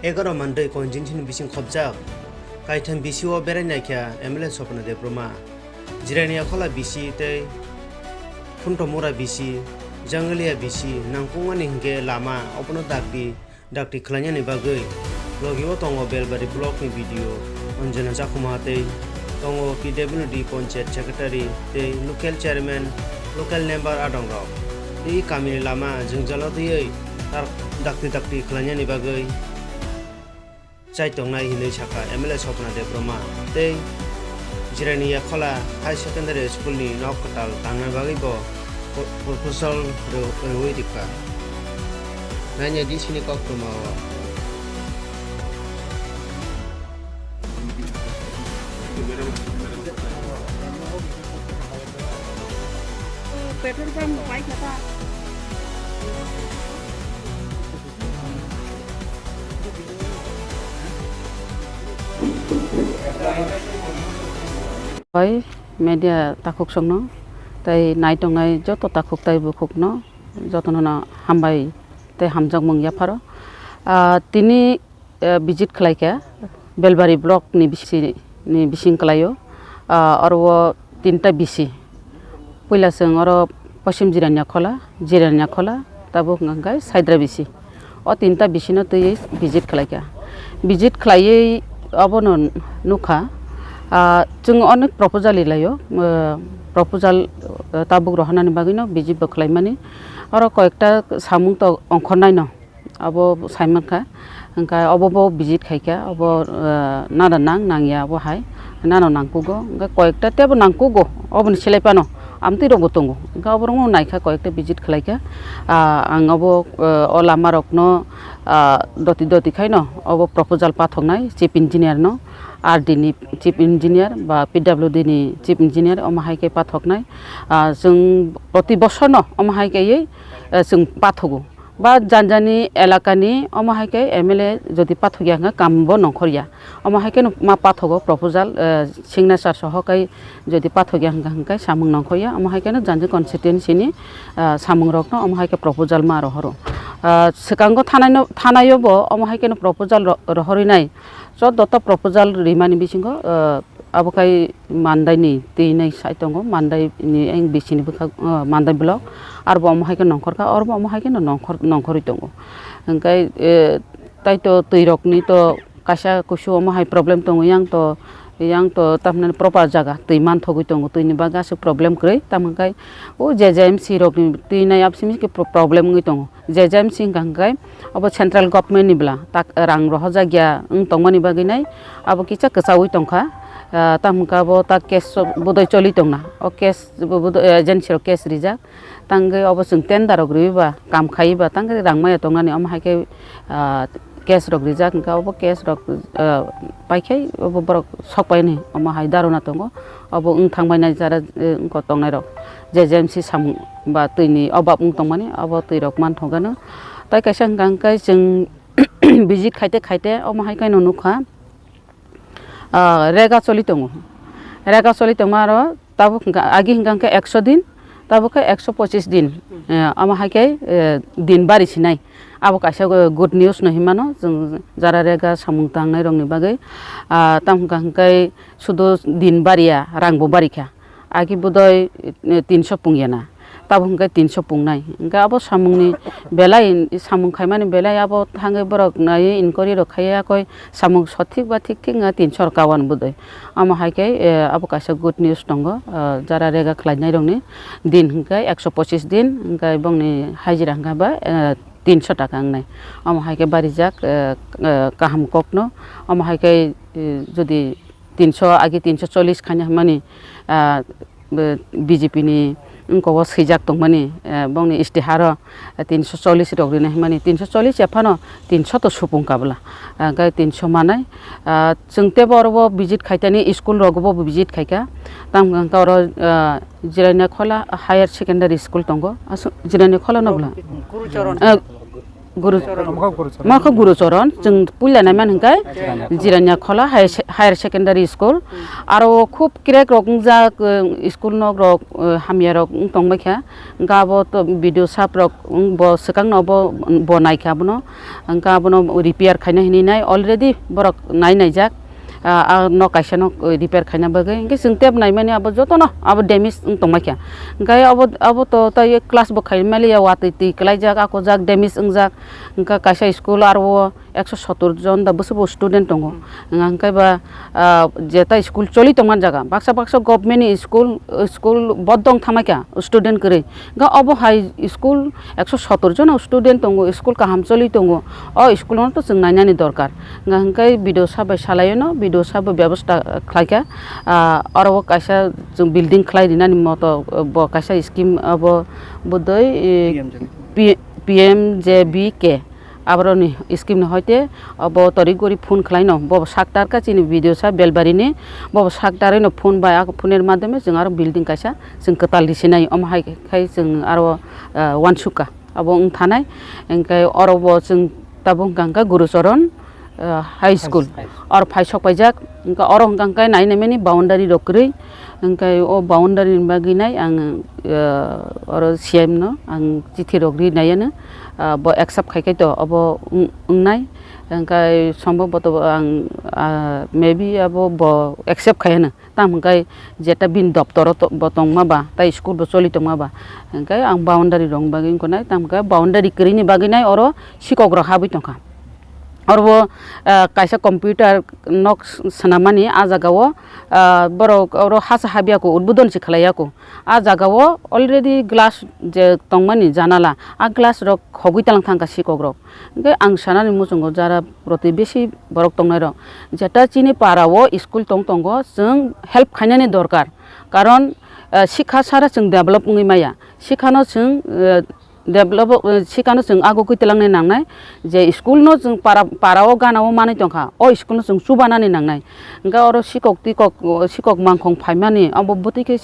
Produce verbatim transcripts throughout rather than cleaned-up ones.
Egaroh mandwi constituency ni bising khopjak kaitham B C o berai naikha M L A Swapna Debbarma. Jirania Khola B C tei Phuntomura B C, Jangalia B C nangkukmani hinkhe lama obono dakti dakti khlainani bagwi. Logi o tongo Belbari block ni B D O Anjana Chakhuma tei tongo P W D Panchayat Secretary tei local chairman, local member adongrok. Tei kamini lama jwngjalo twiwi tar dakti dakti khlainani bagwi chai tongnai hinwi sakha M L A Swapna Debbarma tei Jirania Khola High Secondary School ni nok kwtal tangna bagwi bo pro-, proposal rw-, rwui rikha. Naina di sini kok tuma o. Petrol pump bai kha ta. Bai media takhuk songno tei naitongnai joto takhuk tai bukhukno jotono no hambai tei hamjakmung yapharo. Ah, tini, eh, visit khlaikha Belbari block ni bisi-, ni bising kwlaio. Ah, oro o tinta bisi. Puila chwng oro Poschim Jirania Khola, Jirania Khola, tabuk hwnkha khe Saidra bisi. O tinta bisino twiwi visit khlaikha. Visit khlaiwi obono nukha, ah, chwng onek proposal rilaio, ah, proposal, ah, tabuk rohornani bagwino visit bo khlaimani. Oro koyekta samung to ongkhornaino. Abo saimankha, hwnkhe obo bo visit khaikha, obo, eh, nana nang nangya obo hai, nano nangkugo, hwnkhe koyekta teibo nangkugo, oboni selai phano amtwi rokbo tongo, hwnkhe oborokno naikha, koyekta visit khlaikha. Ah, ang obo, eh, o lama rokno, ah, doti doti khaino obo proposal pathoknai chief engineer no, R D ni chief engineer ba P W D ni chief engineer, omo hai khe pathoknai. Ah, chwng proti bosor no omo hai khe, eh, chwng pathogo. Ba janjani elakani omo hai khe M L A jodi pathokya hwnkhe kambo nongkhorya. Omo hai kheno ma pathogo proposal, eh, signature soho kai jodi pathokya hwnkhe, hwnkhe samung nongkhorya. Omo hai kheno janjani constituency ni, ah, samung rokno omo hai khe proposal ma rohoro. Ah, swkango thanai no, thanaio bo omo hai kheno proposal ro-, rohorwi nai. Choddo ta proposal rimani bisingo, ah, Abo khai Mandai ni twi nai sai tongo, Mandai ni eng bisini bwkha, ah, Mandai block, arbo omo hai khe nongkhor kha, arbo omo hai khe no nongkhor, nongkhorwi tongo. Hwnkhe, eh, tai to twi rok ni to kaisa kusu omo hai problem tongo, yang to, yang to tamni proper jaga twi manthogwi tongo, twi ni bagwi aswk problem kwrwi, tamo hwnkhe o J J M C rok ni twi nai absini khe pro-, problem wngwi tongo. J J M C hwnkha hwnkhe obo central government ni bwla tak rang rohorjak ya wng tongmani bagwi nai abo kisa kwchaui tongkha. Ah, tamo hwnkhe abo tak case bodoi choli tongna, o case bo-, bodoi, eh, agency rok case rijak, tangwi obo chwng tender rok riwi ba kam khaiwi ba tangwi rang maya tongnani omo hai khe, ah, case rok rijak hwnkhe obo case rok, ah, paikhai obo borok sok paini omo hai dharona tongo, obo wng thang bainai jara, eh, wngkok tongnai rok. J J M C samung ba twi ni obab wng tongmani, abo twi rok manthogo no. Tai kaisa hwnkha hwnkhe chwng visit khaite khaite omo hai khe no nukha, ah, rega choli tongo. Rega choli tongma aro tabuk hwnkha, agi hwnkha hwnkhe ekso din, tabuk khe ekso pochis din, eh, omo hai khe, eh, din bari sinai. Abo kaisa good news no hinmano chwng jara rega samung tangnai rok ni bagwi. Ah, tamo hwnkha hwnkhe sudu din bariya, rang bo barikha. Agi bodoi, eh, tinso pungyana, tabuk hwnkhe tinso pungnai. Hwnkhe abo samungni belai, samung khaimani belai abo thangwi borok naiwi inquiry rok khaiya koi samung sothik ba thik thik wngkha tinso rok kawan bodoi. Omo hai khe, eh, abo kaisa good news tongo, eh, jara rega khlainai rokni din hwnkhe ekso pochis din, hwnkhe bongni hajira hwnkhe ba, eh, tinso taka wngnai. Omo hai khe barijak, eh, eh, kaham kokno. Omo hai khe, eh, jodi tinso, agi tinso chollish khaina hwnmani, ah, B J P ni wngkok o swijak tongmani, eh, bongni istiharo, eh, tinso chollish rok rina hwnmani, tinso chollish ya phano tinso to supung kabla, ah, hwnkhe tinso manai. Ah, chwng teibo oro bo visit khaitani, school rogo bo visit khaikha, tamo hwnkhe oro, ah, Jirania Khola Higher Secondary School tongo, aswk Jirania Khola no bwla? Gurucharan. Ah, Guru, Mokha Guru Choron. Mokha Guru Choron, chwng puila naiman hwnkhe Jirania Khola High Se-, Higher Secondary School. Aro khub crack rok wngjak, eh, school nok rok, eh, hamya rok wng tongbai kha. Hwnkhe abo to B D O sap rok wng bo swkang no bo, bo nai kha abono. Hwnkhe abono repair khaina hinwi nai already borok nai naijak. Ah, ah, nok kaisa no, eh, repair khaina bagwi. Hwnkhe chwng tep naimani abo jotono abo damage wng tongbai kha. Hwnkhe abo, abo to tei class bo khai maliya, watwi twi kwlaijak, akojak, damage wngjak. Hwnkhe kaisa school aro o ekso sottor jon da bwswk bo student tongo. Hwnkhe ba, ah, jeta school choli tongmani jaga. Baksa baksa government ni school, school bodong thamai kha student kwrwi. Hwnkhe obo hai school ekso sottor jona student tongo, school kaham choli tongo. O school no to chwng nainani dorkar. Hwnkhe B D O sir bai salaiono, B D O sir bo bebosta khlaikha. Ah, oro o kaisa chwng building khlai rinani moto, bo kaisa scheme abo bodoi, eh, P M J B K. P-, P M J B K. Aboroni scheme ni hoite obo torik gori phone khlaino, bo sak tarkha chini B D O sir Belbari ni, bo sak tarwi no phone bai, a phone er madhyome chwng aro building kaisa chwng kwtal risinai, omo hai khai chwng aro, ah, uansukha. Abo wng thanai, hwnkhe oro bo chwng tabuk hwnkha hwnkhe Gurucharan, ah, High School. High School. Oro phai sok paijak, hwnkhe oro hwnkha hwnkhe nai nai mani boundary rok kwrwi, hwnkhe o boundary ni bagwi nai ang, ah, oro C M no ang chithi rok ri nai ano, ah, bo accept khai khai to obo wng-, wngnai, hwnkhe sombhoboto ang, ah, maybe abo bo accept khai ano. Tamo hwnkhe jeta bini doptoro to-, bo tongma ba, tei school bo choli tongma ba, hwnkhe ang boundary rokni bagwi wngkha nai, tamo hwnkhe boundary kwrwini bagwi nai oro sikok rok habwi tongkha. Oro bo, ah, kaisa computer nok s-, swnamani ah jaga o, ah, borok oro hasa habya kho, udbodon se khlaiya kho. Ah jaga o already glass je tongmani janala, ah glass rok khogwi talang thangkha sikok rok. Hwnkhe ang sanani muchungo jara protibesi borok tongnairok, jeta chini para o school tong tongo, chwng help khainani dorkar. Karon, eh, sikha sara chwng develop wngwi maya. Sikhano chwng, eh, develop, eh, sikhano chwng agugwi twlangnai nangnai, je school no chwng para, para o gana o manwi tongkha, o school no chwng chubanani nangnai. Hwnkhe oro sikok tikok, sikok mangkhong phaimani, abo bwtwi khe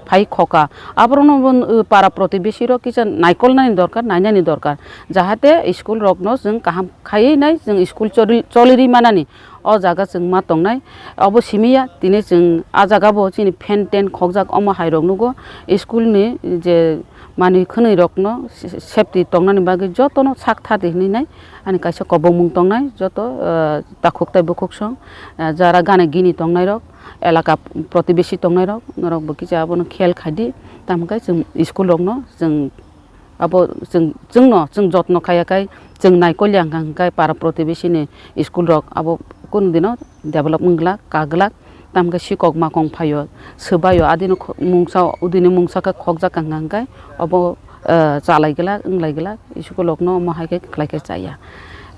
phai khoka. Aborokno bo, uh, para protibesi rok kisa naikolnani dorkar, nainani dorkar. Jahate school rokno chwng kaham khaiwi nai chwng school choli, choli ri manani. O jaga chwng ma tongnai. Obo simi ya, tini chwng ah jaga bo chini fan ten khokjak omo hai rok nugo. School ni je manwi khwnwi rokno se-, safety tongnani bagwi jotono sak thadi hinwi nai ani kaisa kobongmung tongnai joto, uh, takhuk tai bukhuk song, uh, jara gana gini tongnai rok. Elaka protibesi tongnai rok, norok bo kisa abono khel khai di, tamo khe chwng school rok no chwng abo chwng, chwng no chwng jotno khaiya khai chwng naikolya hwnkha hwnkhe para protibesi ni school rok abo kunu dino develop wng glak, ka glak, tamo khe sikok makong phaio, swbaio, adino kho-, mungsa, udini mungsa khe khokjak hwnkha hwnkhe obo, eh, chalai glak, wng lai glak, school rok no omo hai khe khlai khe chaya.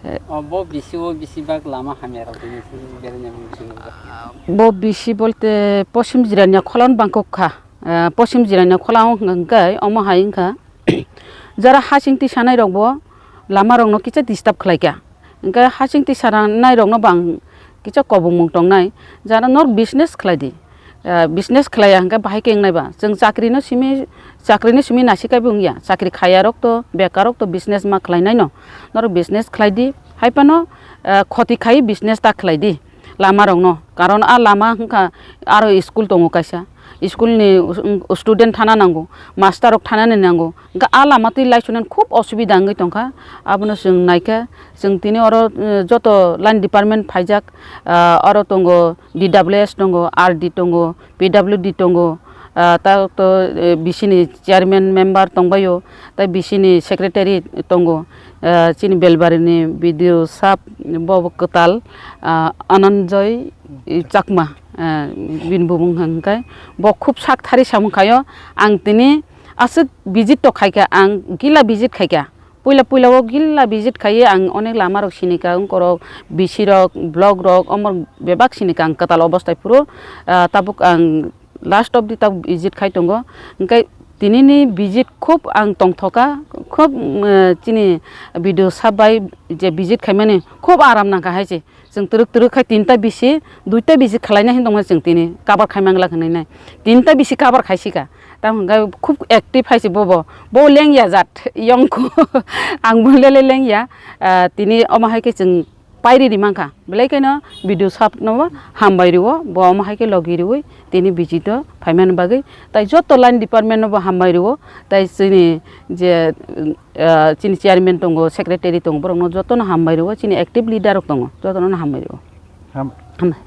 Eh, O, bo bisi o bisi bak lama hamya rok tini sini berajak bisi nukjak. Bo bisi bolte Poschim Jirania Khola no bangkok kha. Eh, Poschim Jirania Khola o hwnkha hwnkhe omo hai wngkha. Jara hasing tisanai rok bo lama rok no kisa disturb khlai kha. Hwnkhe hasing tisanai rok no bang kisa kobongmung tongnai. Jara nor business khlai di. Ah, business khlaiya hwnkhe bahai khe wngnai ba. Chwng chakri no simi, chakri no simi nasi kaibo wngya. Chakri khaiya rok to, bekar rok to business ma khlainai no. Norok business khlai di. Hai phano, ah, khoti khai business ta khlai di. Lama rok no. Karon a lama hwnkha aro school tongo kaisa. School ni student thana nango, master rok thanani nango. Hwnkhe a lama twi laichunani khub osubida wngwi tongkha. Abono chwng naikhe, chwng tini oro, eh, joto line department phaijak, ah, oro tongo D W S tongo, R D tongo, P W D tongo, ah, ta to, eh, B C ni chairman member tongbaio, tei B C ni secretary tongo, ah, chini Belbari ni B D O sab bo kwtal, ah, Ananjoy Chakma, ah, bini bumung hwnkhe bo khub sak thari samung khaio. Ang tini aswk visit to khaikha, ang gila visit khaikha. Puila puila o gila visit khaiwi ang onek lama rok sinika, wngkorok, B C rok, block rok, omo bebak sinika ang kwtal obostai phuru, ah, tabuk ang last of the tabuk visit khai tongo. Hwnkhe tinini visit khub ang tongthoka, khub, eh, chini B D O sab bai je visit khaimani khub aram nangkha hai se. Chwng twrwk twrwk khai tinta bisi, duita bisi khwlaina hin tongmani chwng tini cover khai mangla hwnwi nai. Tinta bisi cover khai sika. Tamo hwnkhe khub active hai se bobo. Bo lengya jat, yongkho. Ang bo lele lengya. Ah, tini omo hai khe chwng pairi ri mankha. Belai kheno B D O sahab no bo hambai rwo. Bo omo hai khe logi rwi tini visit o phaimani bagwi. Tai joto line department no bo hambai rwo. Tai chini je, ah, chini chairman tongo, secretary tongo, borok no joto no hambai rwo. Chini active leader rok tongo, joto no hambai rwo. Ham. Hambai.